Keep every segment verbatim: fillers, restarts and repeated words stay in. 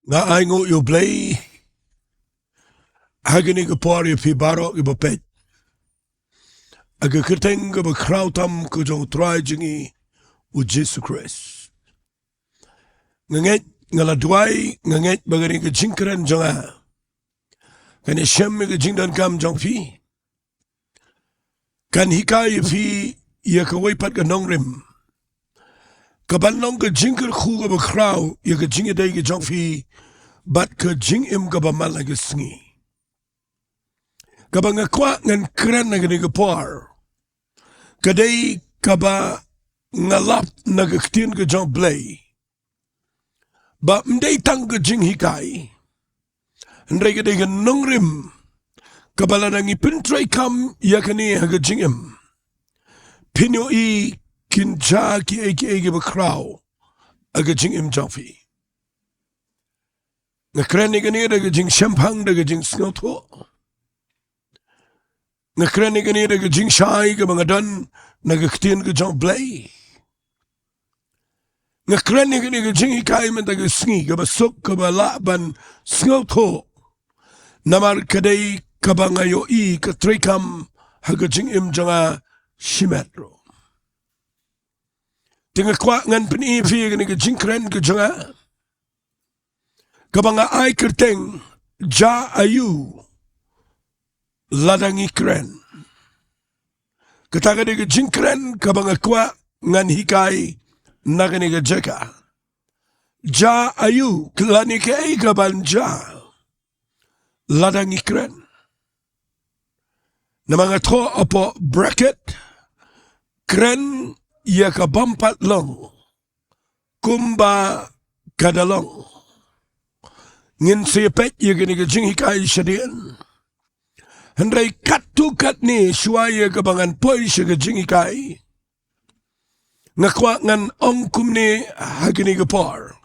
Nga ai nguh ïa U Blei ha kane ka por ïa phi baroh kiba peit ha ka kyrteng kaba khraw tam ka jong U Trai jong ngi U Jisu Khrist. Nga ngeit, nga la duwai, nga ngeit ba kane ka jingkren jong nga kan ïashem ïa ka jingdonkam jong phi, kan hikai ïa phi ïa kawei pat ka nongrim kaban long ka jingkyrkhu kaba khraw ïa ka jingïadei ka jong phi bad ka jingim kaba man la ka sngi. Kaba nga kwah ngan kren ha kane ka por ka dei kaba nga lap na ka ktien ka jong U Blei, ba ym dei tang ka jinghikai, hynrei ka dei ka nongrim kaba lada ngi pyntreikam ïa kane ha ka jingim, phin ïohi kin jia kiei kiei kiba khraw ha ka jingim jong phi. Nga kren ïa kane da ka jingshemphang, da ka jingsngewthuh. Nga kren ïa kane da ka jingshai kaba nga don na ka ktien ka jong U Blei. Nga kren ïa kane ka jinghikai mynta ka sngi kaba suk, kaba lah ban sngewthuh, namar ka dei kaba nga ïohi ka treikam ha ka jingim jong nga shimet ruh. Te nga kwah ngan pyni ïa phi ïa kane ka jingkren ka jong nga kaba nga ai kyrteng, Jia Aiu Lada Ngi Kren. Kata ka dei ka jingkren kaba nga kwah ngan hikai na kane ka jaka. Jia aiu, lane kaei kaban jia lada ngi kren. Namar nga thoh hapoh bracket, kren ïa ka bym pat long kumba ka da long. Ngin sa ïa peit ïa kane ka jinghikai shadien. Hynrei katto katne shuwa ïa kaba ngan poi sha ka jinghikai, nga kwah ngan ong kumne ha kane ka por.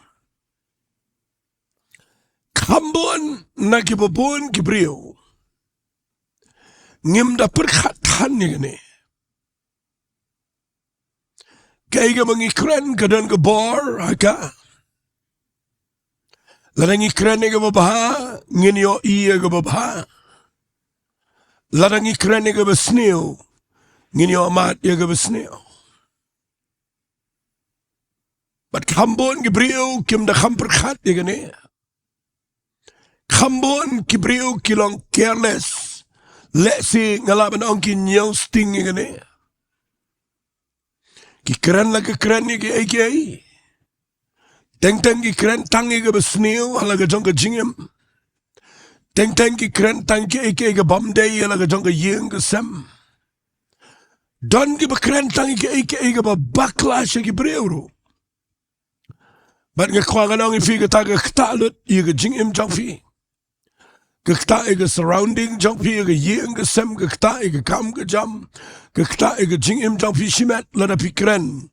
Kham bun na kiba bun ki briew ngim da pyrkhat than ïa kane. Kaei kaba ngi kren ka don ka bor ha ka. Lada ngi kren ïa kaba bha, ngin ïohi ïa kaba bha. Lada ngi kren ïa kaba sniew, ngin ïohmad ïa kaba sniew. Bad kham bun ki briew kim da kham pyrkhat ïa kane. Kham bun ki briew ki long careless. Lehse nga lah ban ong ki ñiewsting ïa kane. Ki kren la ka kren ïa kiei kiei. Teng teng ki kren tang ïa kaba sniew ha la ka jong ka jingim. Teng teng ki kren tang kiei kiei ka bym dei ha la ka jong ka ïing ka sem. Don kiba kren tang kiei kiei kaba bakla sha ki briew ruh. Bad nga kwah ngan ong ïa phi, kata ka ktah lut ïa ka jingim jong phi. Ka ktah ïa ka surrounding jong phi, ïa ka ïing ka sem, ka ktah ïa ka kam ka jam, ka ktah ïa ka jingim jong phi shimet lada phi kren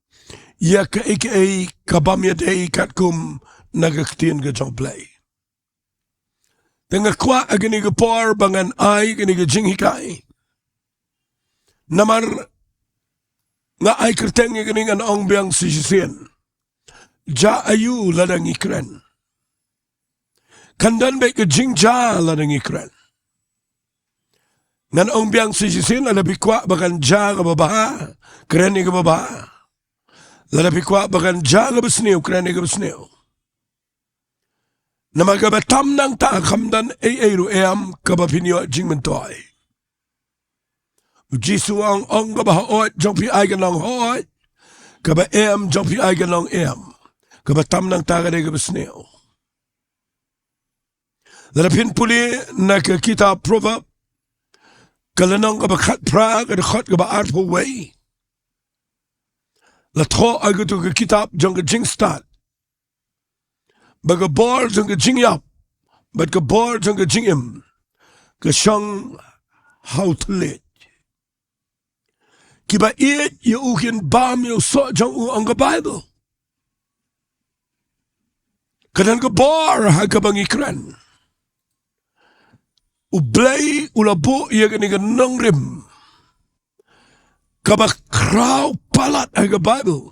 ïa kaei kaei ka bym ïadei katkum na ka ktien ka jong U Blei. Te nga kwah ha kane ka por ba ngan ai kane ka jinghikai. Namar nga ai kyrteng ïa kane, ngan ong biang sa shisien. Jia aiu lada ngi kren. Kan don beit ka jingjia lada ngi kren. Ngan ong biang sa shisien, lada phi kwah ba kan jia kaba bha, kren ïa kaba bha. Lada phi kwah ba kan jia kaba sniew, kren ïa kaba sniew. Namar kaba tam nangta kham don ei ei ruh em kaba phin ïoh jingmyntoi. U Jisu u ong, ong kaba haoid jong phi ai kan long haoid, kaba em jong phi ai kan long em. Kaba tam nangta ka dei kaba sniew. Lada phin pule na ka kitab Proverb, ka lynnong kaba khatphra, ka dkhot kaba arphew wei. La thoh ha kato ka kitab jong ka jingstad ba ka bor jong ka jingïap bad ka bor jong ka jingim ka shong ha u thylliej. Kiba ïeit ïa u kin bam ïa u soh jong u, ong ka Baibl. Ka don ka bor ha kaba ngi kren. U Blei u la buh ïa kane ka nongrim kaba khraw palat ha ka Baibl.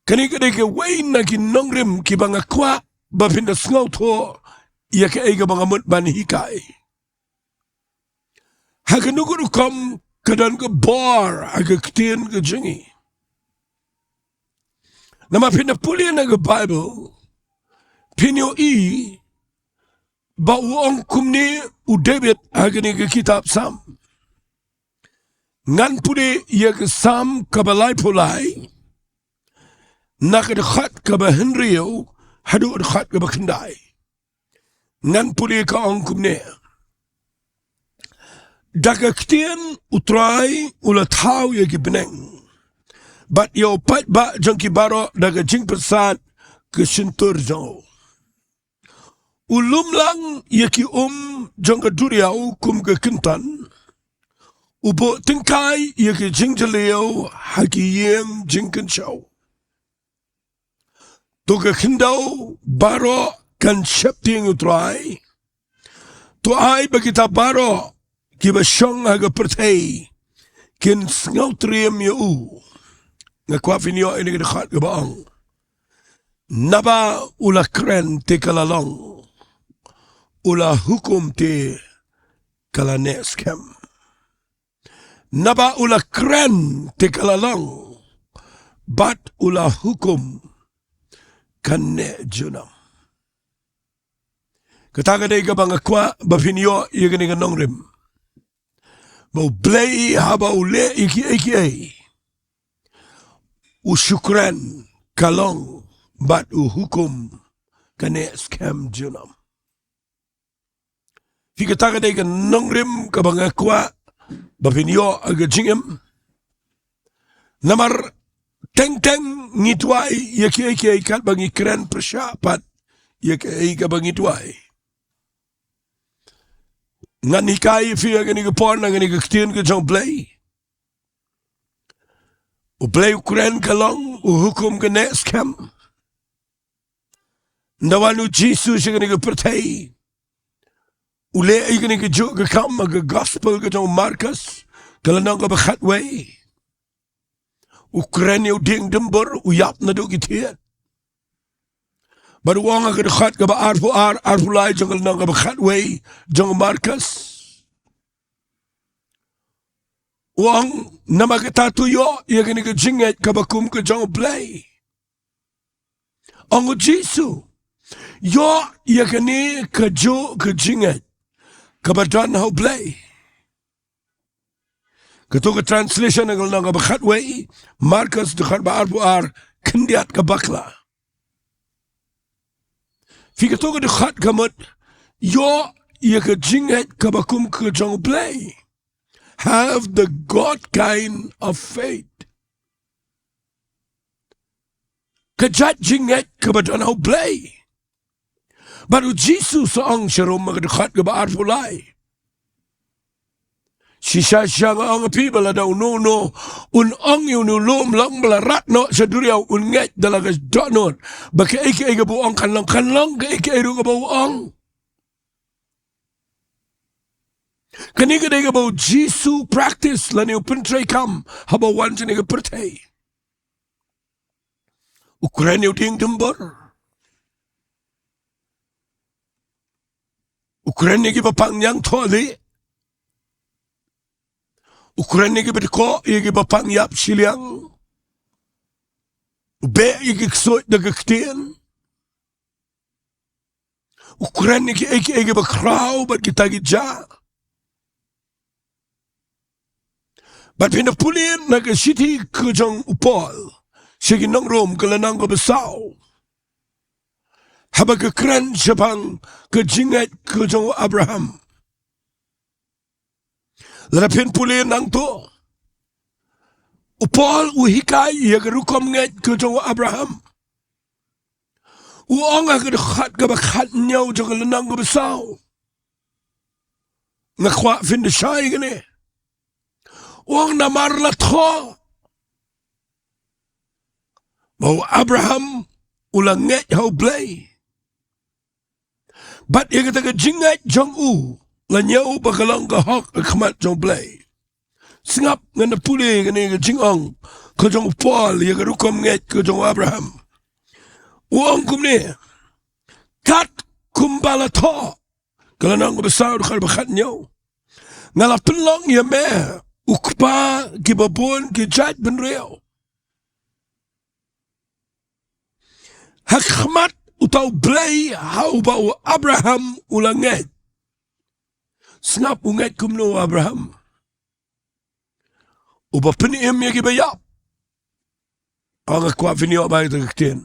Kane ka dei kawei na ki nongrim kiba nga kwah ba phin da sngewthuh ïa kaei kaba nga mut ban hikai. Ha kano ka rukom ka don ka bor ha ka ktien ka jong ngi. Namar phin da pule na ka Baibl, phin ïohi ba u ong kumne u David ha kane ka kitab Salm. Ngan pule ïa ka Salm kaba laiphew lai, na ka dkhot kaba hynriew haduh dkhot kaba khyndai. Ngan pule, ka ong kumne: Da ka ktien U Trai u la thaw ïa ki bneng, bad ïa u paidbah jong ki baroh da ka jingpyrsad ka shyntur jong u. U lum lang ïa ki um jong ka duriaw kum ka kynton, u buh tyngkai ïa ki jingjylliew ha ki ïing jingkynshew. To ka khyndew baroh kan sheptieng ïa U Trai. To ai ba kita baroh kiba shong ha ka pyrthei kin sngewtriem ïa u. Nga kwah phin ïoh ïa kane ka dkhot kaba ong: Naba u la kren te ka la long, u la hukum te ka la neh skhem. Naba u la kren te ka la long, bad u la hukum kan neh junom. Kata ka dei kaba nga kwah ba phin ïoh ïa kane ka nongrim, ba U Blei haba u leh ïa kiei kiei, u shu kren, ka long, bad u hukum ka neh skhem junom. Phi, kata ka dei ka nongrim kaba nga kwah ba phin ïoh ha ka jingim. Namar teng teng ngi duwai ïa kiei kiei katba ngi kren pyrshah pat ïa kiei kaba ngi duwai. Ngan hikai ïa phi ha kane ka por na kane ka ktien ka jong U Blei. U Blei u kren, ka long, u hukum ka neh skhem. Ynda wan U Jisu sha kane ka pyrthei, u leh ïa kane kajuh ka kam ha ka gospel ka jong u Markos, ka lynnong kaba khatwei. U kren ïa u dieng dumbur, u ïap naduh ki thied. Bad u ong ha ka dkhot kaba arphew ar, arphew lai jong ka lynnong kaba khatwei jong u Markos, u ong: Namar kata to ïoh ïa kane ka jingngeit kaba kum ka jong U Blei. Ong U Jisu: Ïoh ïa kane kajuh ka jingngeit kaba don ha U Blei. Kato ka translation ha ka lynnong kaba khatwei, Markos dkhot ba arphew ar, khyndiat ka bakla. Phi, kato ka dkhot ka mut: Ïoh ïa ka jingngeit kaba kum ka jong U Blei. Have the God kind of faith. Ka jait jingngeit kaba don ha U Blei. Bad U Jisu u ong sha Rom ha ka dkhot kaba arphew lai: Shisha shisha nga ong ïa phi ba lada uno uno un ong ïa une u lum, long ba la rat noh sha duriaw, un ngeit da la ka dohnud, ba kaei kaei kaba u ong kan long, kan long kaei kaei ruh kaba u ong. Kane ka dei kaba U Jisu u practice lane u pyntreikam haba u wan sha kane ka pyrthei. U kren ïa u dieng dumbur. U kren ïa kiba pang ñiangthohlieh. U kren ïa kiba dkoh, ïa kiba pang ïap shiliang. U beh ïa ki ksuid da ka ktien. U kren ïa kiei kiei kiba khraw bad kita ki jia. Bad phin da pule na ka shithi ka jong u Paul sha ki nong Rom, ka lynnong kaba saw, haba ka kren shaphang ka jingngeit ka jong u Abraham. Lada phin pule nangto, u Paul u hikai ïa ka rukom ngeit ka jong u Abraham. U ong ha ka dkhot kaba khathynñiew jong ka lynnong kaba saw. Nga kwah phin da shai kane. U ong namar la thoh ba u Abraham u la ngeit ha U Blei, bad ïa kata ka jingngeit jong u la ñiew ba ka long ka hok ha khmat jong U Blei. Sngap, ngan da pule kane ka jingong ka jong u Paul ïa ka rukom ngeit ka jong u Abraham. U ong kumne: Ba la thoh, ka lynnong kaba saw dkhot ba khathynñiew. Nga la pynlong ïa me u kpa kiba bun ki jaitbynriew. Ha khmat uta u Blei ha uba u Abraham u la ngeit. Sngap u ngeit kumno u Abraham. Uba pynim ïa kiba ïap. Nga kwah phin ïoh ba ïa ka ktien.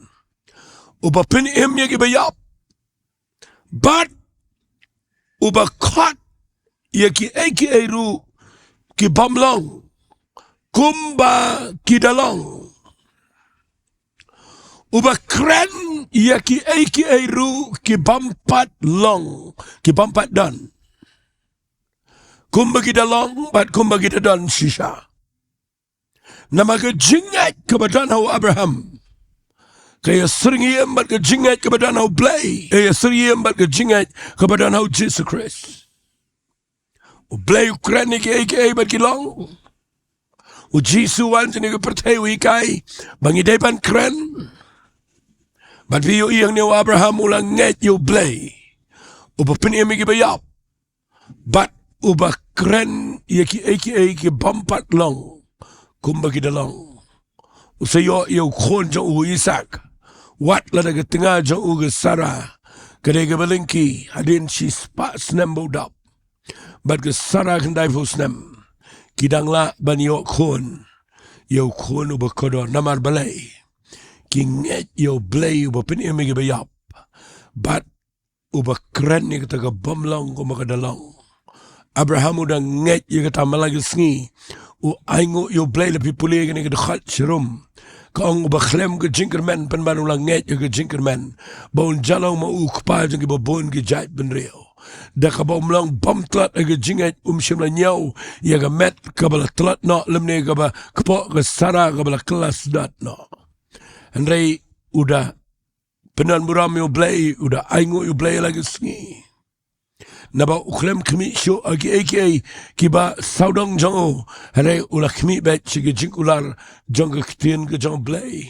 Uba pynim ïa kiba ïap. Bad uba khot ïa kiei kiei ruh ki bym long kumba ki da long. Uba kren ïa kiei kiei ruh ki bym pat long, ki bym pat don kumba ki da long bad kumba ki da don shisha. Namar ka jingngeit kaba don ha u Abraham ka ïasyriem bad ka jingngeit kaba don ha u Blei, ka ïasyriem bad ka jingngeit kaba don ha u Jisu Khrist. U Blei u kren ïa kiei kiei bad ki long. U Jisu u wan sha kane ka pyrthei u hikai ba ngi dei ban kren. Bad phi ïohi hangne u Abraham u la ngeit ïa u Blei uba pynim ïa kiba ïap. Bad uba kren ïa kiei kiei ki bym pat long kumba ki da long. U sa ïoh ïa u khun jong u Isaak. Wat lada ka tnga jong u ka Sara ka dei kaba lyngkhi hadien shispah snem ba u dap. Bad ka Sara khyndaiphew snem. Ki dang lah ban ïoh khun ïa u khun uba kordor namar balei? Ki ngeit ïa u Blei uba pynim ïa kiba ïap. Bad uba kren ïa kata ka bym long kumba ka da long. Abraham u da ngeit ïa kata man la ka sngi. U ainguh ïa u Blei, la phi pule ïa kane ka dkhot sharum. Ka ong uba khlem ka jingkyrmen pynban u la ngeit ïa ka jingkyrmen. Ba un jia long ma u kpa jong kiba bun ki jaitbynriew. Da kaba um long bym tlot ha ka jingngeit um shym la ñiew ïa ka met kaba la tlot noh lymne kaba kpoh ka Sara kaba la kylla sdot noh. Hynrei u da pynban burom ïa u Blei, u da ainguh ïa u Blei la ka sngi. Naba u khlem khmih shuh ha kiei kiei kiba sawdong jong u. Hynrei u la khmih beit sha ka jingkular jong ka ktien ka jong u Blei.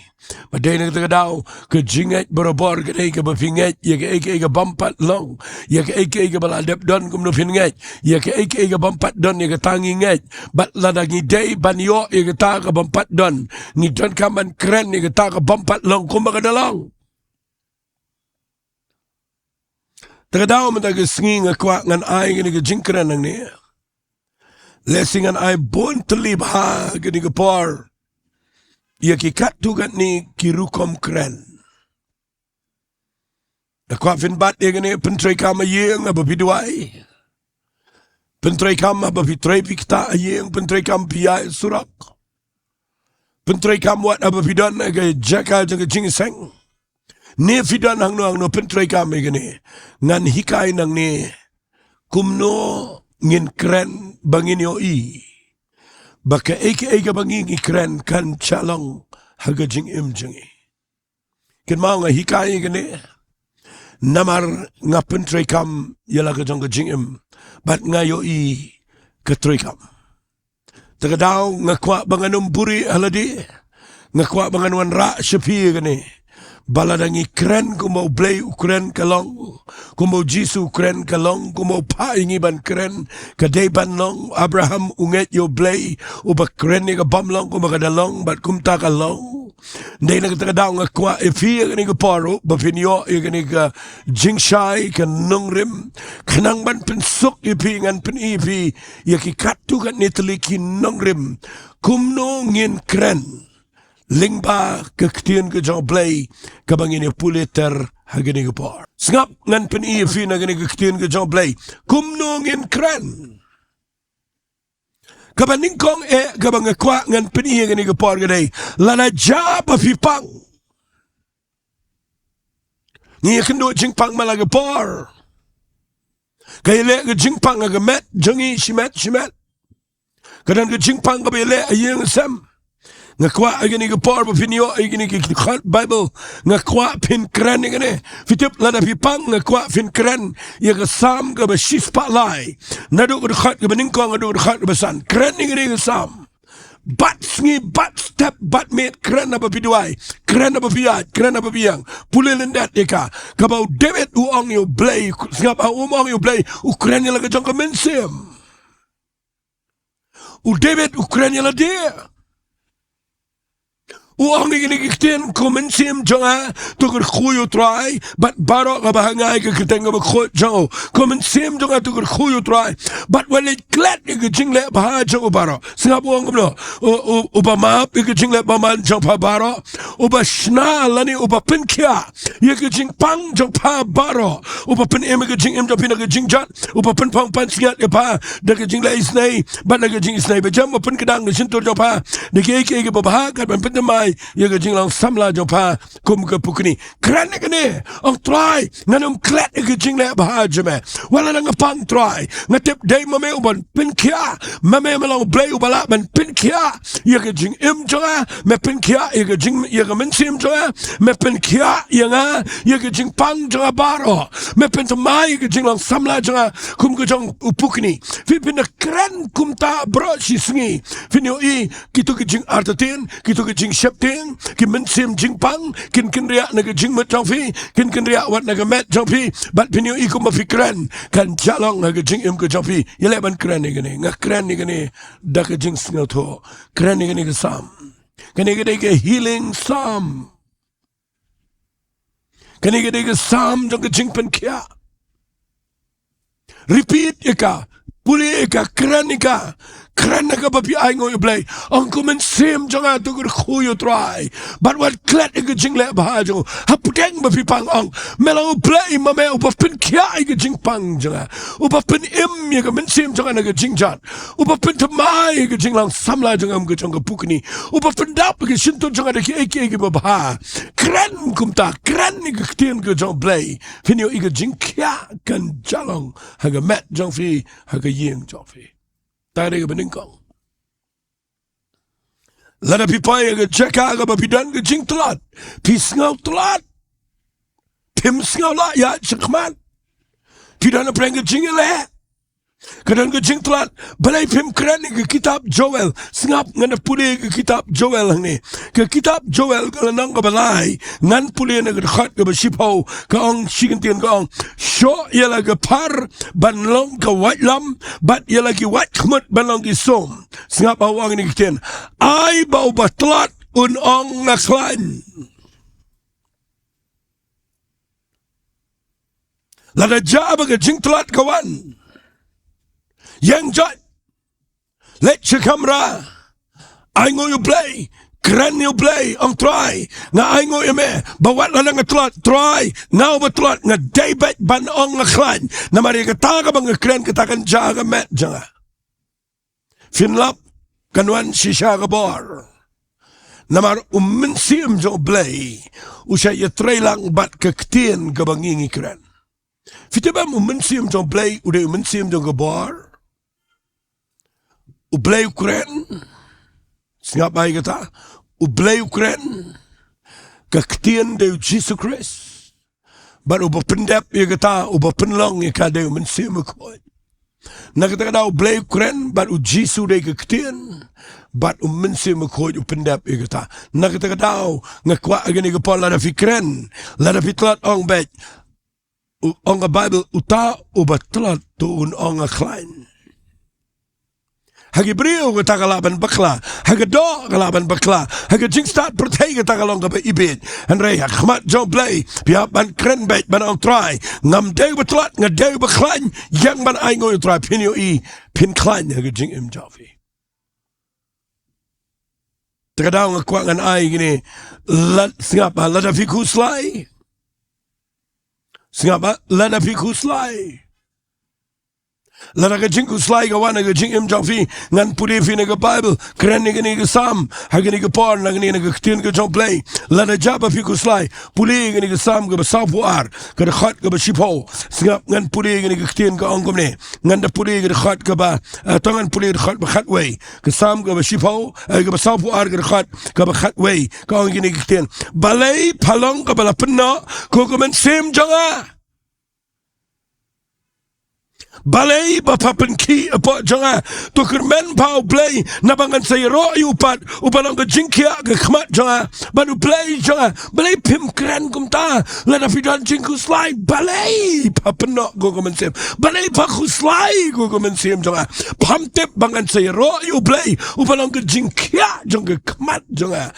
Ba dei na kata ka daw ka jingngeit barabor ka dei kaba phi ngeit ïa kiei kiei ka bym pat long, ïa kiei kiei kaba la dep don kumno phin ngeit, ïa kiei kiei ka bym pat don ïa kata ngi ngeit. Bad lada ngi dei ban ïoh ïa kata ka bym pat don, ngi donkam ban kren ïa kata ka bym pat long kumba ka da long. Te ka daw mynta ka sngi nga kwah ngan ai kane ka jingkren nangne. Lehse ngan ai bun tylli bha kane ka por ïa ki katto katne ki rukom kren. Nga kwah phin bat ïa kane, pyntreikam ha ïing haba phi duwai. Pyntreikam haba phi trei phi ktah ha ïing, pyntreikam phi ïaid surok. Pyntreikam wat haba phi don ha ka jaka jong ka jingïaseng. Ne phi don hangno hangno pyntreikam ïa kane. Ngan hikai nangne kumno ngin kren ba ngin ïohi ba kaei kaei kaba ngi ngi kren kan shah long ha ka jingim jong ngi. Kynmaw nga hikai ïa kane namar nga pyntreikam ïa la ka jong ka jingim bad nga ïohi ka treikam. Te ka daw nga kwah ba ngan ym buhrieh ha lade. Nga kwah ba ngan wanrah sha phi ïa kane. Ba lada ngi kren kumba u Blei u kren ka long, kumba u Jisu u kren ka long, kumba u phah ïa ngi ban kren ka dei ban long. Abraham u ngeit ïa u Blei uba kren ïa ka bym long kumba ka da long bad kumta ka long. Dei na kata ka daw nga kwah ïa phi ïa kane ka por ruh ba phin ïoh ïa kane ka jingshai ka nongrim. Khnang ban pynsuk ïa phi ngan pyni ïa phi ïa ki katto katne tylli ki nongrim kumno ngin kren lyngba ka ktien ka jong u Blei kaba ngin ïa pule ter ha kane ka por. Sngap ngan pyni ïa phi na kane ka ktien ka jong u Blei kumno ngin kren. Kaba nyngkong eh kaba nga kwah ngan pyni ïa kane ka por ka dei, lada jia ba phi pang. Ngi ïa kynduh jingpang man la ka por. Ka ïaleh ka jingpang ha ka met jong ngi shimet shimet. Ka don ka jingpang kaba ïaleh ha ïing ha sem. Nga kwah ha kane ka por ba phin ïoh ïa kine ki dkhot Baibl, nga kwah phin kren ïa kane. Phi tip lada phi pang nga kwah phin kren ïa ka Salm kaba shispah lai, naduh ka dkhot kaba nyngkong haduh ka dkhot kaba san. Kren ïa kane ka Salm. Bad sngi, bad step, bad miet, kren haba phi duwai, kren haba phi ïaid, kren haba phi ïeng. Pule lyndet ïa ka. Kaba u David u ong ïa u Blei, sngap, u ong ïa u Blei, u kren ïa la ka jong ka mynsiem. U David u kren ïa lade. U ong ïa kine ki ktien, ko mynsiem jong nga, to kyrkhu ïa u Trai, bad baroh kaba ha nga ïa ka kyrteng kaba khuid jong u. Ko mynsiem jong nga, to kyrkhu ïa u Trai, bad wat leit klet ïa ka jingleh bha jong u baroh. Sngap u ong kumno, u, u, uba map ïa ka jingleh bymman jong pha baroh, uba shna lane uba pynkhiah ïa ka jingpang jong pha baroh, uba pynim ïa ka jingim jong phi na ka jingjot, uba pynphong pansngiat ïa pha da ka jingleh isynei bad da ka jingisynei bajem, uba pynkdang ka shyntur jong pha da kiei kiei kiba bha, kat ban pynthymmai ïa ka jinglong samla jong pha kum ka pukni. Kren ïa kane, ong Trai, ngan ym klet ïa ka jingleh bha jong me. Wat la nga pang Trai, nga tip dei ma me uban pynkhiah, ma me me long Blei uba lah ban pynkhiah ïa ka jingim jong nga, me pynkhiah ïa ka jing, ïa ka mynsiem jong nga, me pynkhiah ïa nga ïa ka jingpang jong nga baroh, me pynthymmai ïa ka jinglong samla jong nga kum ka jong u pukni. Phi, phin da kren kumta baroh shi sngi, phin ïohi kito ki jingartatien, kito ki jingsheptieng, ki mynsiem jingpang kin kynriah na ka jingmut jong phi, kin kynriah wat na ka met jong phi, bad phin ïohi kumba phi kren kan jah long ha ka jingim ka jong phi. Ïaleh ban kren ïa kane, nga kren ïa kane da ka jingsngewthuh. Kren ïa kane ka Salm. Kane ka dei ka healing Salm. Kane ka dei ka Salm jong ka jingpynkhiah. Repeat ïa ka, pule ïa ka, kren ïa ka. Kren ïa ka ba phi ainguh ïa u Blei. Ong, ko mynsiem jong nga, to kyrkhu ïa u Trai, bad wat klet ïa ka jingleh bha jong u. Hapdeng ba phi pang, ong, me long u Blei, ma me uba pynkhiah ïa ka jingpang jong nga, uba pynim ïa ka mynsiem jong nga na ka jingjot, uba pynthymmai ïa ka jinglong samla jong nga kum ka jong ka pukni, uba pyndap ïa ka shyntur jong nga da kiei kiei kiba bha. Kren kumta, kren ïa ka ktien ka jong u Blei. Phin ïohi ka jingkhiah kan jah long ha ka met jong phi, ha ka ïing jong phi. Te dei kaba nyngkong. Lada phi poi ha ka jaka kaba phi don ka jingtlot, phi sngew tlot, phim sngew lah ïaid shakhmat, phi don hapdeng ka jingïaleh, ka don ka jingtlot, balei phim kren ïa ka kitab Joel? Sngap, ngan da pule ïa ka kitab Joel hangne. Ka kitab Joel ka lynnong kaba lai, ngan pule na ka dkhot kaba shiphew, ka ong shi kyntien, ka ong, shoh ïa la ka phar ban long ka waitlam, bad ïa la ki waitkhmut ban long ki sum. Sngap ba u ong kine ki ktien. Ai ba uba tlot un ong nga khlaiñ. Lada jia ba ka jingtlot ka wan, ïeng joit, leit sha kamra, ainguh ïa u Blei, kren ïa u Blei, ong Trai, nga ainguh ïa me ba wat lada nga tlot, Trai, nga uba tlot, nga dei beit ban ong nga khlaiñ. Namar ïa kata kaba nga kren, kata kan jia ha ka met jong nga. Phin lap, kan wan shisha ka bor. Namar u Mynsiem jong u Blei u shah ïatreilang bad ka ktien kaba ngi ngi kren. Phi tip em, u Mynsiem jong u Blei u dei u Mynsiem jong ka bor. U Blei u kren. Sngap bha ïa kata. U Blei u kren. Ka ktien dei u Jisu Khrist. Bad uba pyndep ïa kata, uba pynlong ïa ka dei u Mynsiem Bakhuid. Na kata ka daw u Blei u kren, bad u Jisu dei ka ktien, bad u Mynsiem Bakhuid u pyndep ïa kata. Na kata ka daw nga kwah ha kane ka por, lada phi kren, lada phi tlot, ong beit, u, ong ka Baibl, uta uba tlot to un ong nga khlaiñ. Ha ki briew kata ka lah ban bakla, ha ka doh ka lah ban bakla, ha ka jingstad pyrthei kata ka long kaba ibiej. Hynrei ha khmat jong u Blei phi hap ban kren beit, ban ong Trai, ngam dei uba tlot, nga dei uba khlaiñ, ïeng ban ainguh ïa u Trai, phin ïohi phin khlaiñ ha ka jingim jong phi. Te ka daw nga kwah ngan ai kine, lad, sngap, ah, lada phi khuslai. Sngap, ah, lada phi khuslai. Lada ka jingkhuslai ka wan ha ka jingim jong phi, ngan pule phi na ka Baibl, kren ïa kane ka Salm ha kane ka por, na kane na ka ktien ka jong u Blei. Lada jia ba phi khuslai, pule ïa kane ka Salm kaba sawphew ar, ka dkhot kaba shiphew. Sngap, ngan pule ïa kane ka ktien, ka ong kumne. Ngan da pule ïa ka dkhot kaba, eh, to ngan pule ïa ka dkhot ba khatwei. Ka Salm kaba shiphew, eh, kaba sawphew ar, ka dkhot kaba khatwei, ka ong ïa kane ka ktien. Balei pha long kaba la pynnoh, ko ka mynsiem jong nga? Balei ba pha pynkhih hapoh jong nga? To kyrmen bha ha U Blei, naba ngan sa ïaroh ïa u pat uba long ka jingkhiah ka khmat jong nga. Bad U Blei jong nga, balei phim kren kumta? Lada phi don jingkhuslai, balei pha pynnoh ko ka mynsiem? Balei pha khuslai ko ka mynsiem jong nga? Pham tip ba ngan sa ïaroh ïa U Blei uba long ka jingkhiah jong ka khmat jong nga?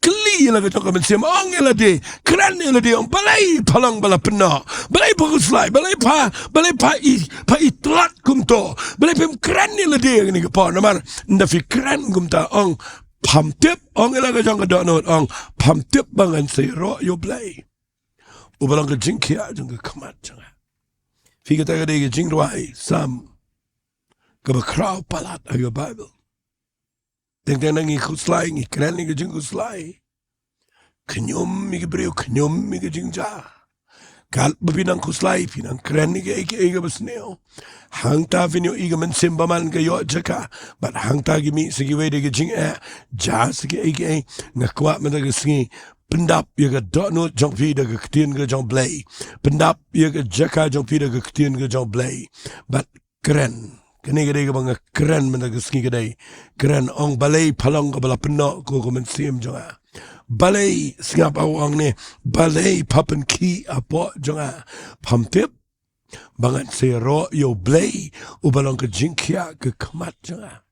Kylli ïa la ka jong ka mynsiem, ong ïa lade, kren ïa lade, ong balei pha long ba la pynnoh? Balei pha khuslai? Balei pha, balei pha i, pha i tlot kumto? Balei phim kren ïa lade ha kane ka por? Namar ynda phi kren kumta, ong pham tip, ong ïa la ka jong ka dohnud, ong pham tip ba ngan sa ïaroh ïa U Blei uba long ka jingkhiah jong ka khmat jong nga. Phi, kata ka dei ka jingrwai Salm kaba khraw palat ha ka Baibl. Teng teng ngi khuslai, ngi kren ïa ka jingkhuslai. Khñium ïa ki briew, khñium ïa ka jingjia. Katba phi nang khuslai, phi nang kren ïa kaei kaei kaba sniew. Hangta phin ïohi ka mynsiem bymman ka ïoh jaka. Bad hangta ki mih sa kiwei da ka jingeh, jia sa kiei kiei. Nga kwah mynta ka sngi, pyndap ïa ka dohnud jong phi da ka ktien ka jong U Blei. Pyndap ïa ka jaka jong phi da ka ktien ka jong U Blei. Bad kren. Kane ka dei kaba nga kren mynta ka sngi, ka dei kren, ong balei pha long kaba la pynnoh ko ka mynsiem jong nga? Balei, sngap ha u ong ne, balei pha pynkhih hapoh jong nga? Pham tip ba ngan sa ïaroh ïa U Blei uba long ka jingkhiah ka khmat jong nga.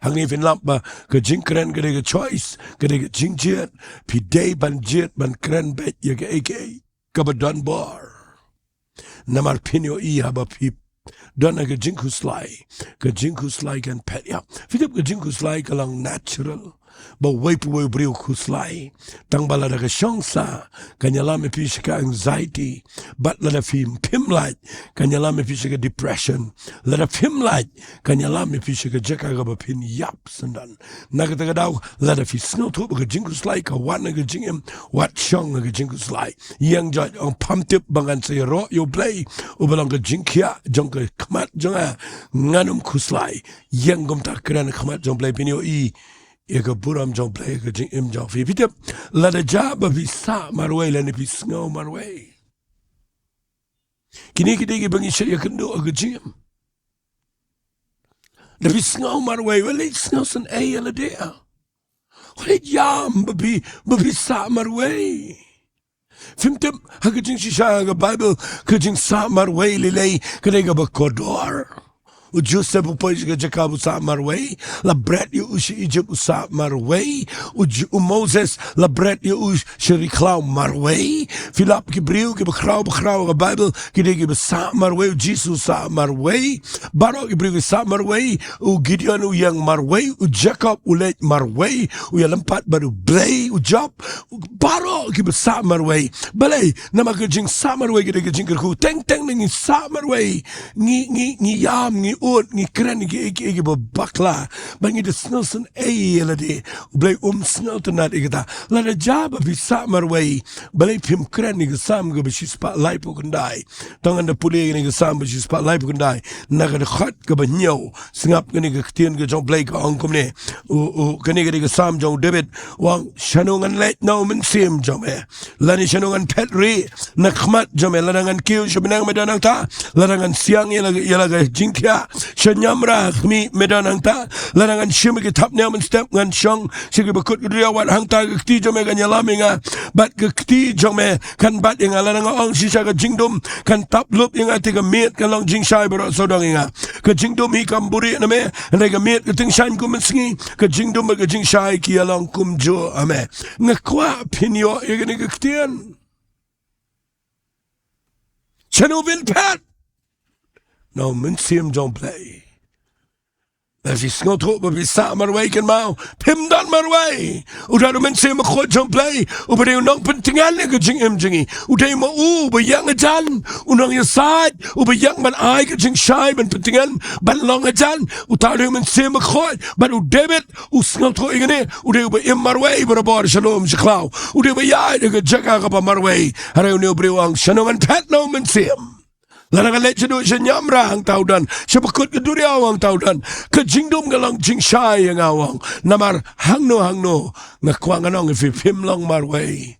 Hangne phin lap ba ka jingkren ka dei ka choice, ka dei ka jingjied. Phi dei ban jied ban kren beit ïa kaei kaei kaba don bor. Namar phin ïohi haba phi don ha ka jingkhuslai, ka jingkhuslai kan phet ïap. Phi tip, ka jingkhuslai ka long natural ba uwei pa uwei u briew u khuslai. Tang ba lada ka shong sah, kan ïalam ïa phi sha ka anxiety. Bad lada phim, phim lait, kan ïalam ïa phi sha ka depression. Lada phim lait, kan ïalam ïa phi sha ka jaka kaba phin ïap syndon. Na kata ka daw, lada phi sngewthuh ba ka jingkhuslai ka wan ha ka jingim, wat shong ha ka jingkhuslai. Ïeng, joit, ong pham tip ba ngan sa ïaroh ïa U Blei uba long ka jingkhiah jong ka khmat jong nga, ngan ym khuslai. Ïeng kumta, kren ha khmat jong U Blei, phin ïohi ïa ka burom jong U Blei ha ka jingim jong phi. Phi tip, lada jia ba phi sah marwei lane phi sngew marwei, kine ki dei kiba ngi shait ïakynduh ha ka jingim. Da phi sngew marwei, wat leit sngewsynei ïa lade. Wat leit ïam ba phi, ba phi sah marwei. Phim tip, ha ka jingshisha ha ka Baibl, ka jingsah marwei lei lei ka dei kaba kordor. U Joseph u poi sha ka jaka ba u sah marwei, la bret ïa u sha Egypt u sah marwei. U J-, u Moses la bret ïa u sha ri khlaw marwei. Phi lap ki briew kiba khraw ba khraw ha ka Baibl, ki dei kiba sah marwei. U Jisu u sah marwei. Baroh ki briew ki sah marwei. U Gideon u ïeng marwei. U Jakob u leit marwei, u ïalympat bad U Blei. U Job, baroh kiba sah marwei. Balei? Namar ka jingsah marwei ka dei ka jingkyrkhu. Teng teng ngi sah marwei, ngi, ngi, ngi ïam, ngi ud, ngi kren kiei kiei kiba bakla, bad ngi da sngewsynei ïa lade. U Blei um sngewtynnad ïa kata. Lada jia ba phi sah marwei, balei phim kren ïa ka Salm kaba shispah laiphew khyndai? To ngin da pule ïa kane ka Salm ba shispah laiphew khyndai, na ka dkhot kaba hynñiew. Sngap kane ka ktien ka jong U Blei, ka ong kumne. U, u, kane ka dei ka Salm jong u David. U ong, shano ngan leit na u mynsiem jong me? Lane shano ngan phet rieh na khmat jong me? Lada ngan kiew sha bneng, me don nangta. Lada ngan siang ïa la, ïa la ka jingthiah sha niamra khmih, me don nangta. Lada ngan shim ïa ki thapniang mynstep, ngan shong sha ki bakut ka duriaw, wat hangta ka kti jong me kan ïalam ïa nga, bad ka kti jong me kan bat ïa nga. Lada nga ong shisha, ka jingdum kan tap lup ïa nga, te ka miet kan long jingshai baroh sawdong ïa nga. Ka jingdum hi kam buhrieh na me, hynrei ka miet ka tyngshaiñ kum mynsngi. Ka jingdum bad ka jingshai ki ïalong kumjuh ha me. Nga kwah phin ïoh ïa kane ka ktien. Shano phin phet? Na u mynsiem jong U Blei. Lada phi sngewthuh ba phi sah marwei, kynmaw, phim don marwei. U don u Mynsiem Bakhuid jong U Blei uba dei u nongpyntngen ïa ka jingim jong ngi. U dei ma u uba ïeng hajan, u nongïasaid uba ïeng ban ai ka jingshai, ban pyntngen, ban long hajan. Uta u dei u Mynsiem Bakhuid. Bad u David u sngewthuh ïa kane. U dei uba im marwei barabor sha lum sha khlaw. U dei uba ïaid ha ka jaka kaba marwei. Hynrei une u briew u ong, shano ngan phet na u mynsiem? Lada nga leit shaduh sha niamra, hangta u don. Sha bakut ka duriaw, hangta u don. Ka jingdum ka long jingshai ïa nga, u ong. Namar hangno hangno, nga kwah ngan ong ïa phi, phim long marwei.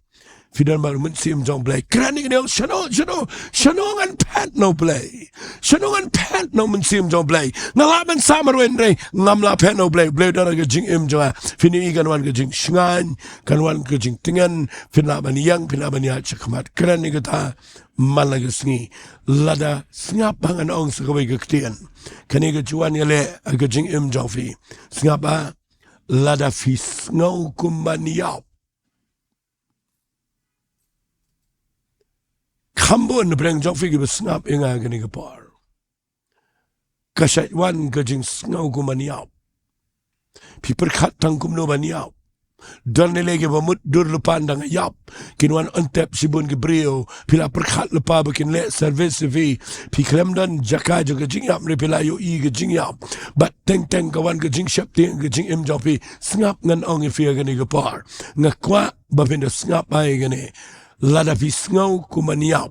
Phi don bad u Mynsiem jong u Blei. Kren ïa kane, shano, shano, shano ngan phet na u Blei? Shano ngan phet na u Mynsiem jong u Blei? Nga lah ban sam marwei hynrei ngam lah phet na u Blei. U Blei u don ha ka jingim jong nga. Phin ïohi kan wan ka jingshngaiñ, kan wan ka jingtngen, phin lah ban ïeng, phin lah ban ïaid shakhmat. Kren ïa kata man la ka sngi. Lada sngap ba ngan ong sa kawei ka ktien. Kane ka ju wan ïaleh ha ka jingim jong phi. Sngap ba lada phi sngew kum ban ïap, kham bun na pdeng jong phi kiba sngap ïa nga kane ka por. Ka shait wan ka jingsngew kum ban ïap. Phi pyrkhat tang kumno ban ïap. Don lei lei kiba mut dur lypa dang ïap. Kin wan on tep shibun ki briew. Phi la pyrkhat lypa ba kin leh service ïa phi. Phi khlem don jaka jong ka jingïap, hynrei phi la ïohi ka jingïap. Bad teng teng ka wan ka jingsheptieng ka jingim jong phi. Sngap, ngan ong ïa phi ha kane ka por. Nga kwah ba phin da sngap bha ïa kane. Lada phi sngew kum ban ïap,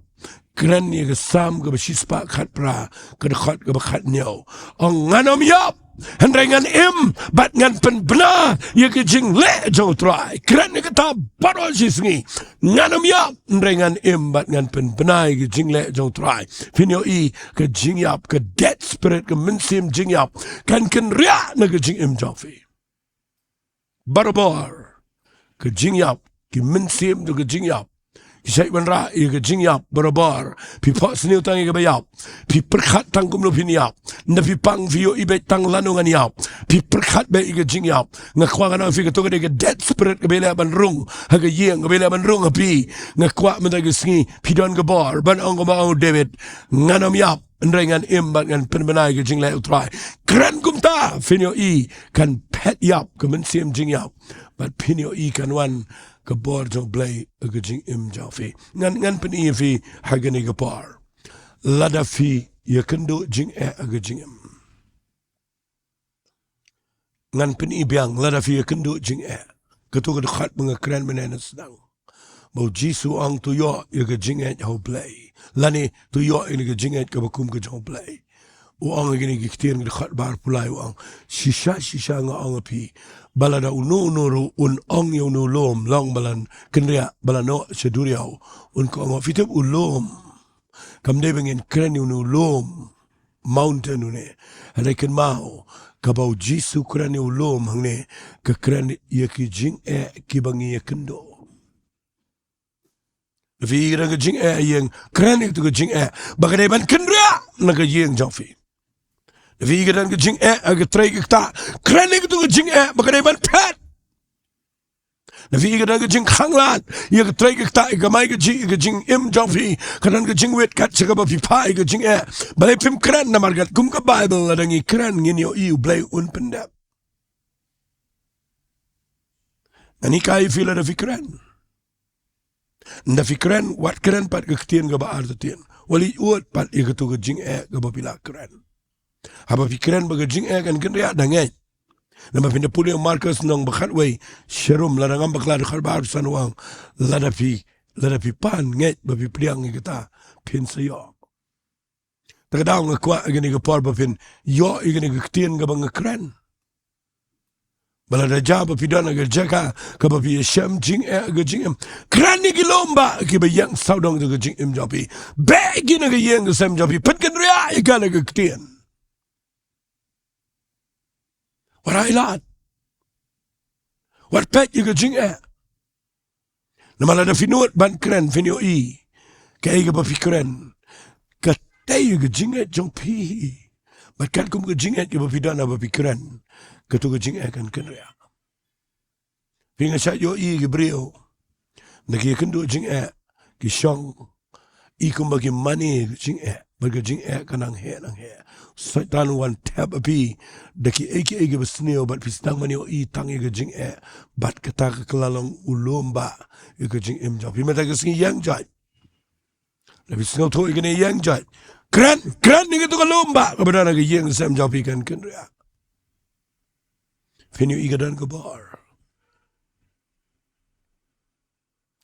kren ïa ka Salm kaba shispah khatphra, ka dkhot kaba khathynñiew. Ong, ngan ym ïap, hynrei ngan im bad ngan pynbna ïa ka jingleh jong u Trai. Kren ïa kata baroh shi sngi. Ngan ym ïap, hynrei ngan im bad ngan pynbna ïa ka jingleh jong u Trai. Phin ïohi ka jingïap, ka dead spirit, ka mynsiem jingïap kan kynriah na ka jingim jong phi. Barabor. Ka jingïap, ki mynsiem jong ka jingïap. Ki shait wanrah ïa ka jingïap barabor. Phi phohsniew tang ïa kaba ïap. Phi pyrkhat tang kumno phin ïap. Ynda phi pang phi ïohi beit tang lano ngan ïap. Phi pyrkhat beit ïa ka jingïap. Nga kwah ngan ong ïa phi, kato ka dei ka dead spirit kaba ïaleh ban rung ha ka ïing, kaba ïaleh ban rung ha phi. Nga kwah mynta ka sngi phi don ka bor ban ong kumba ong u David, ngan ym ïap, hynrei ngan im bad ngan pynbna ïa ka jingleh u Trai. Kren kumta, phin ïohi kan phet ïap ka mynsiem jingïap. Bad phin ïohi kan wan ka bor jong u Blei ha ka jingim jong phi. Ngan, ngan pyni ïa phi ha kane ka por. Lada phi ïakynduh jingeh ha ka jingim. Ngan pyni biang, lada phi ïakynduh jingeh. Kato ka dkhot ba nga kren mynne na sdang. Ba u Jisu u ong, to ïoh ïa ka jingngeit ha u Blei. Lane to ïoh ïa ka jingngeit kaba kum ka jong u Blei. U ong ïa kine ki ktien, ka dkhot ba arphew lai, u ong, shisha shisha nga ong ïa phi, ba lada uno uno ruh un ong ïa une u lum, long ba lan kynriah, ba lan noh sha duriaw, un ong, phi tip u lum. Kam dei ba ngin kren ïa une u lum, mountain une. Hynrei kynmaw, kaba u Jisu u kren ïa u lum hangne, ka kren ïa ki jingeh kiba ngi ïakynduh. Lada phi ïohi ka don ka jingeh ha ïing, kren ïa kato ka jingeh ba ka dei ban kynriah na ka ïing jong phi. Lada phi ïohi ka don ka jingeh ha ka trei ka ktah, kren ïa kato ka jingeh ba ka dei ban phet. Lada phi ïohi ka don ka jingkhanglad ïa ka trei ka ktah, ïa ka kamai kajih, ïa ka jingim jong phi, ka don ka jingwit kat sha kaba phi phah ïa ka jingeh, balei phim kren? Namar katkum ka Baibl, lada ngi kren ngin ïohi u Blei un pyndep. Ngan hikai ïa phi lada phi kren. Ynda phi kren, wat kren pat ka ktien kaba artatien. Wat leit ud pat ïa kato ka jingeh kaba phi la kren. Haba phi kren ba ka jingeh kan kynriah, da ngeit. Namar phin da pule ïa u Markos lynnong ba khatwei, sharum, lada ngam bakla dkhot ba arphew san, u ong, lada phi, lada phi pan, ngeit ba phi pdiang ïa kata, phin sa ïoh. Te ka daw nga kwah ïa kane ka por ba phin ïoh ïa kane ka ktien kaba nga kren. Ba lada jia ba phi don ha ka jaka kaba phi ïashem jingeh ha ka jingim, kren ïa ki lum bah kiba ïeng sawdong jong ka jingim jong phi. Beh ki na ka ïing ka sem jong phi. Phin kynriah ïa ka da ka ktien. Wat ai lad. Wat peit ïa ka jingeh. Namar lada phi nud ban kren, phin ïohi kaei kaba phi kren ka tei ïa ka jingngeit jong phi. Bad katkum ka jingngeit kaba phi don haba phi kren, kato ka jingeh kan kynriah. Phi, nga shait ïohi ki briew, ynda ki ïakynduh jingeh, ki shong i kumba ki mane ïa ka jingeh, bad ka jingeh ka nang heh nang heh. Soitan u wan thep ha phi da kiei kiei kiba sniew, bad phi sdang ban ïohi tang ïa ka jingeh, bad kata ka kylla long u lum bah ïa ka jingim jong phi. Mynta ka sngi, ïeng jait. Lada phi sngewthuh ïa kane, ïeng jait. Kren, kren ïa kato ka lum bah kaba don ha ka ïing ka sem jong phi, kan kynriah. Phin ïohi ka don ka bor.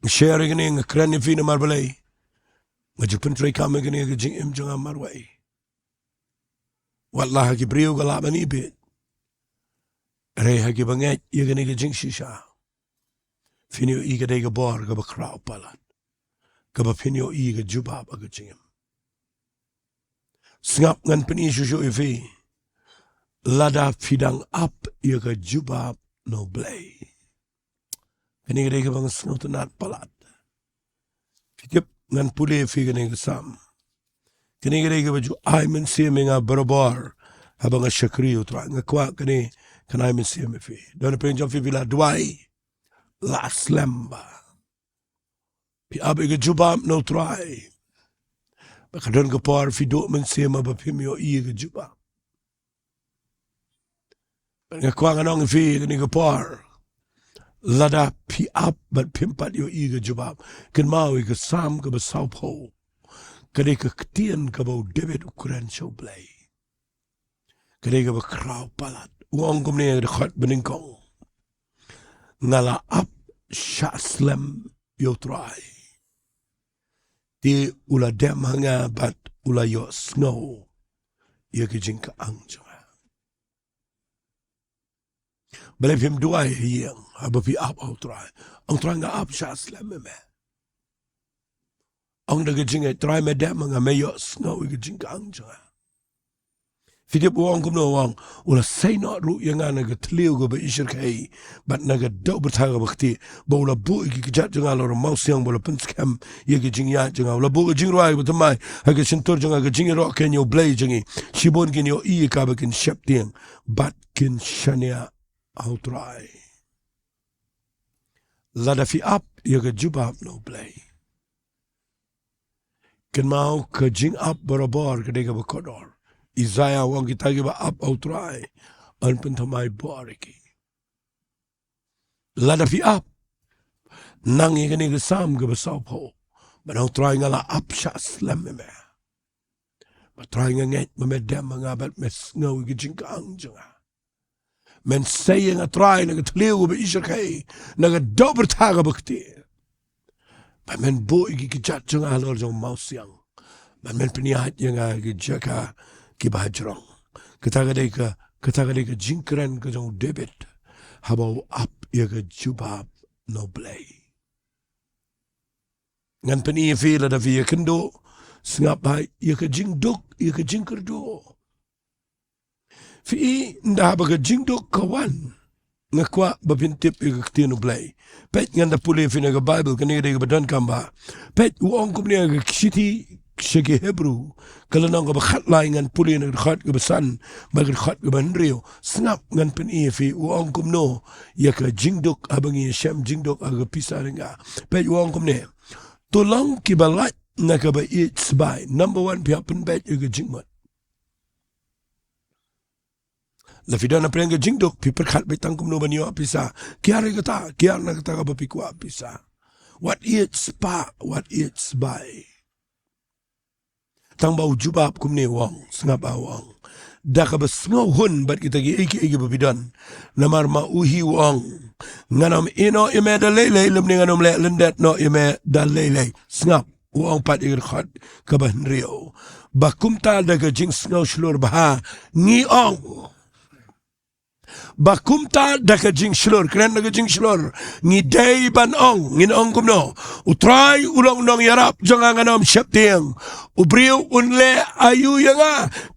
Nga share ïa kane, nga kren ïa phi namar balei? Nga ju pyntreikam ïa kane ha ka jingim jong nga marwei. Wat la ha ki briew ka lah ban ibit, hynrei ha kiba ngeit ïa kane ka jingshisha, Phin ïohi ka dei ka bor kaba khraw palat, kaba phin ïohi ka jubab ha ka jingim. Sngap, ngan pyni shuh shuh ïa phi, lada phi dang ap ïa ka jubab na U Blei. Kane ka dei kaba nga sngewtynnat palat. Phi tip, ngan pule ïa phi kane ka Salm. Kane ka dei kaba ju ai mynsiem ïa nga barabor haba nga shakri ïa U Trai. Nga kwah kane kan ai mynsiem ïa phi. Don pyrshah jong phi, phi la duwai, la slem ba phi ap ïa ka jubab na U Trai. Ba ka don ka por phi duh mynsiem ba phim ïohi ïa ka jubab. Nga kwah ngan ong ïa phi kane ka por, lada phi ap bad phim pat ïohi ïa ka jubab, kynmaw ïa ka Salm kaba sawphew. Ka dei ka ktien kaba u David u kren sha U Blei. Ka dei kaba khraw palat. U ong kumne ha ka dkhot banyngkong: Nga la ap shah slem ïa U Trai, te u la dem ha nga bad u la ïohsngew ïa ka jingkyang jong nga. Balei phim duwai ha ïing haba phi ap ha U Trai? Ong, Trai, nga ap shah slem ïa me. Ong da ka jingngeit, Trai, me dem ha nga, me ïohsngew ïa ka jingkyang jong nga. Phi tip u ong kumno? U ong, u la sei noh ruh ïa nga na ka thliew kaba ishyrkhei bad na ka dewbyrtha kaba ktieh, ba u la buh ïa ki kjat jong nga halor u mawsiang, ba u la pynskhem ïa ka jingïaid jong nga. U la buh ka jingrwai kaba thymmai ha ka shyntur jong nga, ka jingïaroh keiñ ïa U Blei jong ngi. Shibun kin ïohi ïa ka ba kin sheptieng bad kin shaniah ha U Trai. Lada phi ap ïa ka jubab na U Blei, kynmaw ka jingap barabor ka dei kaba kordor. Isaiah u ong, kita kiba ap ha U Trai, yn pynthymmai bor ïa ki. Lada phi ap, nang ïa kane ka Salm kaba sawphew, ban ong, Trai, nga la ap shah slem ïa me. Ba Trai, nga ngeit ba me dem ha nga bad me sngew ïa ka jingkyang jong nga. Men sei ïa nga, Trai, na ka thliew kaba ishyrkhei, na ka dewbyrtha kaba ktieh. Ba men buh ïa ki kjat jong nga halor jong u mawsiang. Ba men pynïaid ïa nga ha ki jaka kiba hajrong. Kata ka dei ka, kata ka dei ka jingkren ka jong u David haba u ap ïa ka jubab na U Blei. Ngan pyni ïa phi, lada phi ïakynduh, sngap bha, ïa ka jingduk, ïa ka jingkyrduh. Phi i, ynda haba ka jingduk ka wan, nga kwah ba phin tip ïa ka ktien U Blei. Peit, ngan da pule ïa phi na ka Baibl, kane ka dei kaba donkam bha. Peit, u ong kumne ha ka shithi sha ki Hebru, ka lynnong kaba khatlai, ngan pule na ka dkhot kaba san bad ka dkhot kaba hynriew. Sngap, ngan pyni ïa phi, u ong kumno ïa ka jingduk haba ngi ïashem jingduk ha ka pisa riewspah. Peit, u ong kumne: To long kiba lait na kaba ïeit sbai. Number one, phi hap pynbeit ïa ka jingmut. Lada phi don hapdeng ka jingduk, phi pyrkhat beit tang kumno ban ïoh pisa. Kiar ïa kata, kiar na kata kaba phi kwah pisa. Wat ïeit spah, wat ïeit sbai. Tang ba u jubab kumne u ong, sngap bha, u ong: Da kaba sngewhun bad kita kiei kiei kiba phi don. Namar ma u hi u ong: Ngan ym ïehnoh ïa me da lei lei, lymne ngan ym leh lyndet noh ïa me da lei lei. Sngap, u ong pat ïa ka dkhot kaba hynriew: Ba kumta da ka jingsngew shlur bha ngi ong. Ba kumta da ka jingshlur, kren da ka jingshlur, ngi dei ban ong, ngin ong kumno: U Trai u long u nongïarap jong nga, ngan ym sheptieng. U briew un leh aïu ïa nga?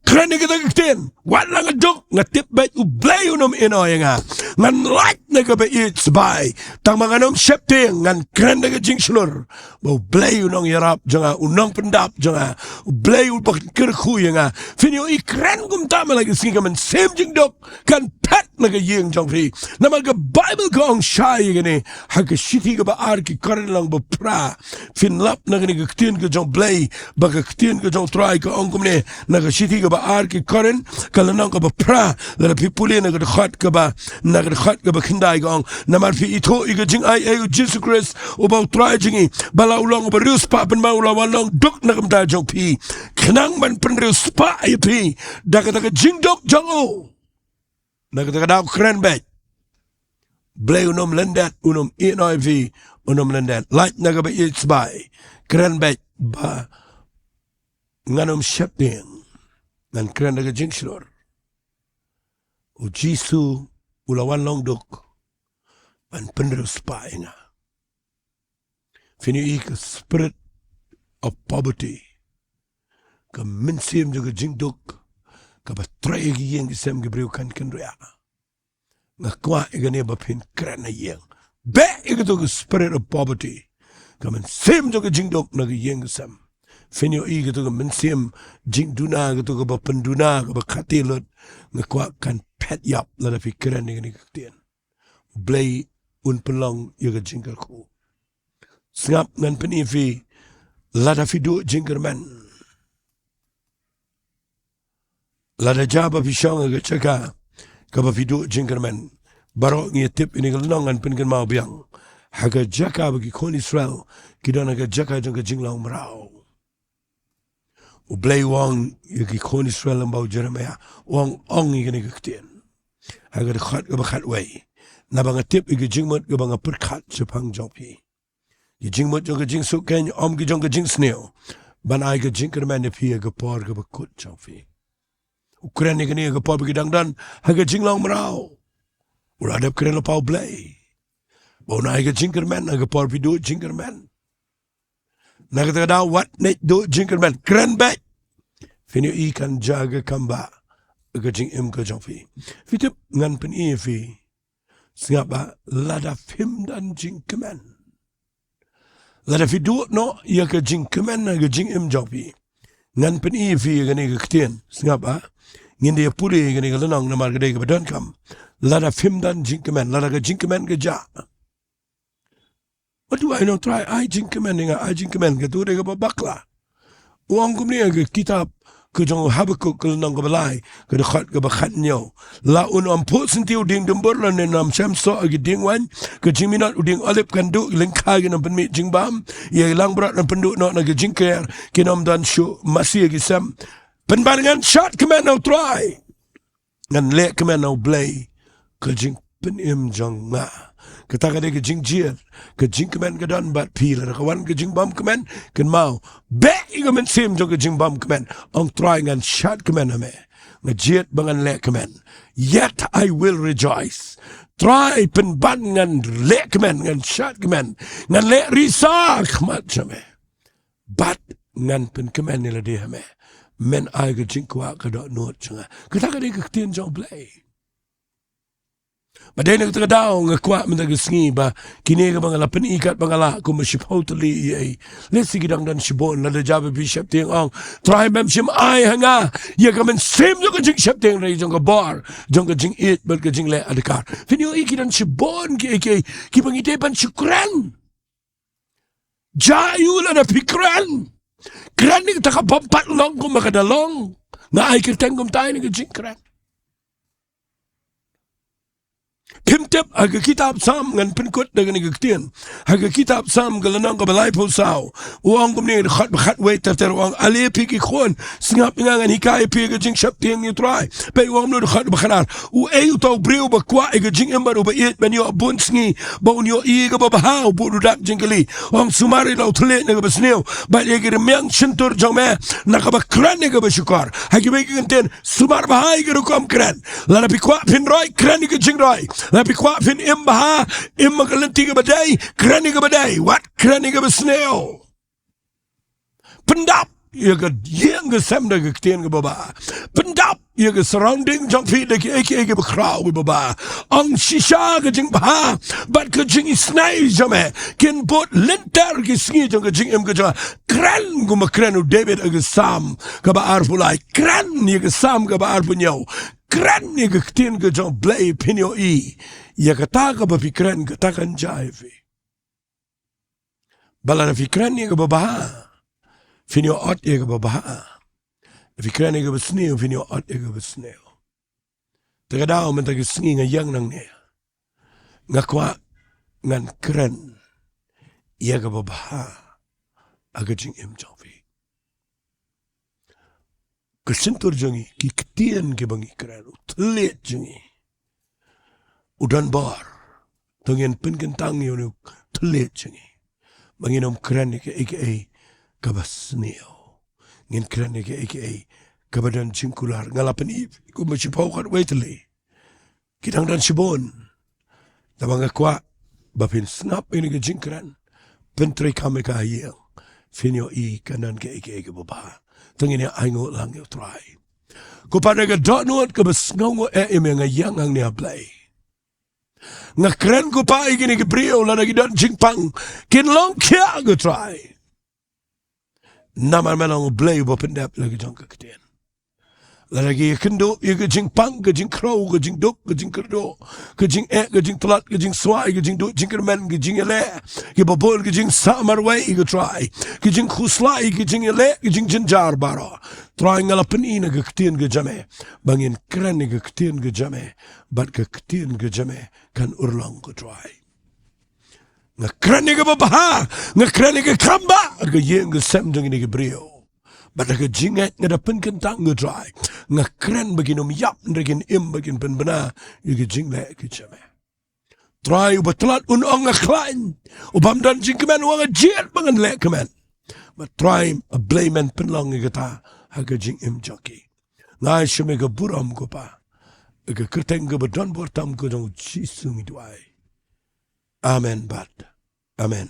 Kren ïa kata ka ktien. Wat la nga duk, nga tip beit U Blei un ym ïehnoh ïa nga. Ngan lait na kaba ïeit sbai, tang ba ngan ym sheptieng. Ngan kren da ka jingshlur ba U Blei u nongïarap jong nga, u nongpyndap jong nga, U Blei uba kyrkhu ïa nga. Phin ïohi kren kumta man la ka sngi, ka mynsiem jingduk kan phet na ka ïing jong phi. Namar ka Baibl ka ong shai ïa kane ha ka shithi kaba ar ki Korinth lynnong ba phra. Phin lap na kane ka ktien ka jong U Blei, ba ka ktien ka jong U Trai ka ong kumne, na ka shithi kaba ar ki Korinth, ka lynnong kaba phra, lada phi pule na ka dkhot kaba, na ka dkhot kaba khyndai, ka ong: Namar phi ithuh ïa ka jingai ei U Jisu Khrist uba U Trai jong ngi, ba la u long uba riewspah pynban, u la wan long duk na ka bynta jong phi, khnang ban pynriewspah ïa phi da kata ka jingduk jong u. Na kata ka daw kren beit. Blei un ym lyndet, un ym ïehnoh ïa phi, un ym lyndet. Lait na kaba ïeit sbai. Kren beit ba ngan ym sheptieng. Ngan kren da ka jingshlur. U Jisu u la wan long duk ban pynriewspah ïa nga. Phin ïohi ka spirit of poverty, ka mynsiem jong ka jingduk, kaba trei ïa ki ïing ki sem ki briew kan kynriah. Nga kwah ïa kane ba phin kren ha ïing. Beh ïa kato ka spirit of poverty, ka mynsiem jong ka jingduk na ka ïing ka sem. Phin ïohi kato ka mynsiem jingduna, kato kaba pynduna, kaba khate lut. Nga kwah kan phet ïap lada phi kren ïa kane ka ktien. U Blei un pynlong ïa ka jingkyrkhu. Sngap, ngan pyni ïa phi, lada phi duh jingkyrmen, lada jia ba phi shong ha ka jaka kaba phi duh jingkyrmen. Baroh ngi tip ïa kane ka lynnong, ngan pynkynmaw biang. Ha ka jaka ba ki khun Israel ki don ha ka jaka jong ka jinglong mraw, U Blei u ong ïa ki khun Israel, lyngba u Jeremiah, u ong, ong ïa kane ka ktien ha ka dkhot kaba khatwei. Naba nga tip ïa ki jingmut kaba nga pyrkhat shaphang jong phi, ki jingmut jong ka jingsuk keiñ, ym ki jong ka jingsniew, ban ai ka jingkyrmen ïa phi ha ka por kaba kut jong phi. U kren ïa kane ha ka por ba ki dang don ha ka jinglong mraw. U la dep kren lypa U Blei ba un ai ka jingkyrmen ha ka por phi duh jingkyrmen. Na kata ka daw, wat nang duh jingkyrmen, kren beit. Phin ïohi kan jia ka kam ba ha ka jingim ka jong phi. Phi tip, ngan pyni ïa phi. Sngap ba, lada phim don jingkmen, lada phi duh noh ïa ka jingkmen ha ka jingim jong phi, ngan pyni ïa phi ïa kane ka ktien. Sngap ba, ngin da ïa pule ïa kane ka lynnong namar ka dei kaba donkam. Lada phim don jingkmen, lada ka jingkmen ka jia. Wat duwai, U Trai, ai jingkmen ïa nga, ai jingkmen. Kato dei kaba bakla. U ong kumne ha ka kitab ka jong u Habakuk, ka lynnong kaba lai, ka dkhot kaba khathynñiew: La un ym phuh syntiew dieng dumbur, lane ym shem soh ha ki dieng waiñ. Ka jingminot u dieng olib kan duh, lyngkha kin ym pynmih jingbam, ïa ki langbrot yn pynduh noh na ka jingker, kin ym don shuh masi ha ki sem. Pynban ngan shad kmen ha U Trai, ngan leh kmen ha U Blei, ka jingpynim jong nga. Kata ka dei ka jingjied. Ka jingkmen ka don bad phi. Lada ka wan ka jingbymkmen, kynmaw, beh ïa ka mynsiem jong ka jingbymkmen. Ong, Trai, ngan shad kmen ha me. Nga jied ba ngan leh kmen. Yet I will rejoice. Trai, pynban ngan leh kmen, ngan shad kmen, ngan leh risa ha khmat jong me. Bad ngan pynkmen ïa lade ha me. Men ai ka jingkwah ka dohnud jong nga. Kata ka dei ka ktien jong U Blei. Bad dei na kata ka daw nga kwah mynta ka sngi ba kine kaba nga la pyni katba nga lah, kumba shiphew tylli ïa i. Lehse ki dang don shibun. Lada jia ba phi sheptieng, ong, Trai, mem shym ai ha nga ïa ka mynsiem jong ka jingsheptieng, hynrei jong ka bor, jong ka jingïeit bad ka jingleh adkar. Phin ïohi ki don shibun kiei kiei kiba ngi dei ban shu kren. Jia aiu lada phi kren? Kren ïa kata kaba ym pat long kumba ka da long. Nga ai kyrteng kumta ïa kane ka jingkren. Phim tip, ha ka kitab Salm, ngan pynkut da kane ka ktien. Ha ka kitab Salm, ka lynnong kaba laiphew saw, u ong kumne, dkhot ba khatwei ter ter, u ong, Ale phi ki khun, sngap ïa nga, ngan hikai ïa phi ïa ka jingsheptieng ïa U Trai. Peit u ong kumne, dkhot ba khatar: Uei uta u briew uba kwah ïa ka jingim bad uba ïeit ban ïoh bun sngi, ba un ïohi ïa kaba bha, u bud u dak jingkylli? U ong, Sumar ïa la u thylliej na kaba sniew, bad ïa ki rmiang shyntur jong me na kaba kren ïa kaba shukor. Ha kiwei ki kyntien, sumar bha ïa ka rukom kren. Lada phi kwah phin roi, kren ïa ka jingroi. Lada phi kwah phin im bha, im ha ka lynti kaba dei, kren ïa kaba dei. Wat kren ïa kaba sniew. Pyndap ïa ka ïing ka sem da ka ktien kaba bha. Pyndap ïa ka surrounding jong phi da kiei kiei kiba khraw kiba bha. Ong, shisha ka jingbha bad ka jingisynei jong me kin bud lynter ki sngi jong ka jingim ka jong nga. Kren kumba kren u David ha ka Salm kaba arphew lai. Kren ïa ka Salm kaba arphew hynñiew. Kren ïa ka ktien ka jong U Blei, phin ïohi ïa kata kaba phi kren, kata kan jia ïa phi. Ba lada phi kren ïa kaba bha, phin ïoh ot ïa kaba bha. Phi kren ïa kaba sniew, phin ïoh ot ïa kaba sniew. Te ka daw mynta ka sngi nga ïeng nangne, nga kwah ngan kren ïa kaba bha ha ka jingim jong phi. Ka shyntur jong ngi, ki ktien kiba ngi kren, u thylliej jong ngi u don bor. To ngin pynkyntang ïa une u thylliej jong ngi ba ngin ym kren ïa kaei kaei kaba sniew. Ngin kren ïa kaei kaei kaba don jingkular. Nga la pyni kumba shiphew khatwei tylli. Ki dang don shibun. Tangba nga kwah ba phin sngap ïa kane ka jingkren. pyntreikam ïa ka ha ïing, phin ïohi kan don kaei kaei kaba bha. Te ngin ïa ainguh lang ïa u Trai. Ko Pa, da ka dohnud kaba sngewnguh eh ïa me, nga ïeng hangne, A Blei. Nga kren, ko Pa, ïa kine ki briew, lada ki don jingpang, kin long khia, ko Trai. Namar me long U Blei uba pyndep la ka jong ka ktien. Lada ki ïakynduh ïa ka jingpang, ka jingkhrew, ka jingduk, ka jingkyrduh, ka jingeh, ka jingtlot, ka jingswai, ka jingduh jingkyrmen, ka jingïaleh kiba bun, ka jingsah marwei, ko Trai, ka jingkhuslai, ka jingïaleh, ka jingjynjar baroh. Trai, nga la pyni na ka ktien ka jong me ba ngin kren ïa ka ktien ka jong me, bad ka ktien ka jong me kan urlong, ko Trai. Nga kren ïa kaba bha, nga kren ïa ka kam ba ha ka ïing ka sem jong kine ki briew. Bad da ka jingngeit nga da pynkyntang, ko Trai. Nga kren ba kin ym ïap, hynrei kin im, ba kin pynbna ïa ka jingleh ka jong me. Trai, uba tlot un ong, nga khlaiñ. Ubym don jingkmen u ong, nga jied ba ngan leh kmen. Bad Trai, A Blei, men pynlong ïa kata ha ka jingim jong ki. Nga ai sha me ka burom, ko Pa, ha ka kyrteng kaba don bor tam, ka jong U Jisu ngi duwai. Amen bad amen.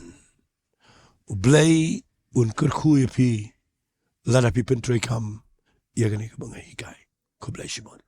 U Blei un kyrkhu ïa phi lada phi pyntreikam ïa kane kaba nga hikai. Khublei shibun.